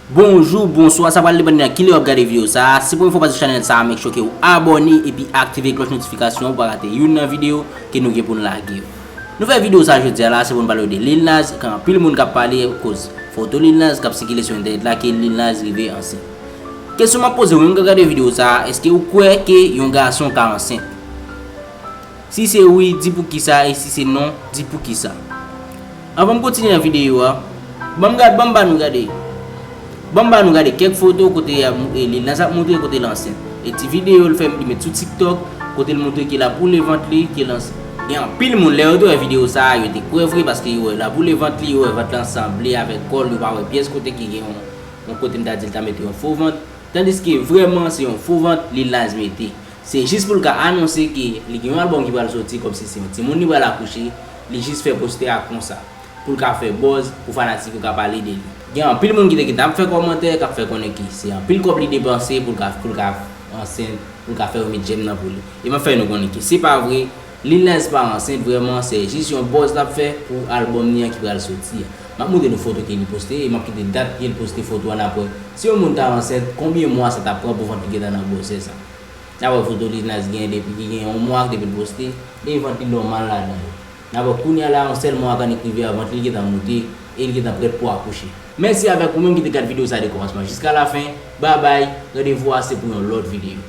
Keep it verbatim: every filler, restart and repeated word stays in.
Bonjou, bonswa, sa pral depann nan kilè w ap gade videyo sa a. Si se premye fwa w pase sou chanèl sa a, make sure ke w abòne epi aktive klòch notifikasyon pou w pa rate youn nan videyo ke nou gen pou n lage yo. Nou fè videyo sa a jodi a la, se pou n pale de Lil Nas, ke anpil moun k ap pale akoz foto Lil Nas k ap sikile sou entènèt la, ke Lil Nas rive ansent. Kesyon m ap poze w menm k ap gade videyo sa a, èske w kwè ke yon gason ka ansent? Si se wi, di poukisa, e si se non, di poukisa. Anvan m kontinye nan videyo a, ban m gad, ban m ba nou gade. Ban m ba nou gade kèk foto kote y ap, e, Lil Nas ap montre kote l ansent. E ti videyo l fè, li met sou TikTok, kote l montre ke l ap woule vant li, ke l ansent. Gen anpil moun, lè yo te wè videyo sa a, yo te kwè vre, paske yo wè l ap woule vant li, yo wè vant lan sanble avèk kò l, yo pa wè pyès kote ki gen yon, yon kote m ta di l ta mete yon fo vant. Tandiske vrèman, se yon fo vant Lil Nas mete. Se jis pou l ka anonse ke li gen yon albòm ki pral soti, kòmsi se yon timoun li pral akouche, li jis fè poste a konsa. Pou l ka fè buzz, pou fanatik yo ka pale de li. Gen anpil moun ki te gentan ap fè kòmantè, k ap fè konnen ke se anpil kòb li depanse pou l ka, pou l ka ansent, pou l ka fè remèt jèm nan pou li. E m ap fè nou konnen ke se pa vre, Lil Nas pa ansent vrèman, se jis yon buzz l ap fè pou albòm li an ki pral soti a. M ap montre nou foto ke li poste, e m ap kite dat ke l poste foto a, n ap wè. Si yon moun ta ansent, konbyen mwa sa t ap pran pou vant li gentan nan gwosès sa? N ap wè foto Lil Nas gen depi ki gen yon mwa depi l poste, e vant li nòmal ladan yo. N ap wè kounye a la, yon sèl mwa k annik rive a, vant li gentan moute, e li gentan prèt pou akouche. Mèsi avèk ou menm ki te gad videyo sa a de kòmansman jiska lafen. Babay, randevou a se pou yon lòt videyo.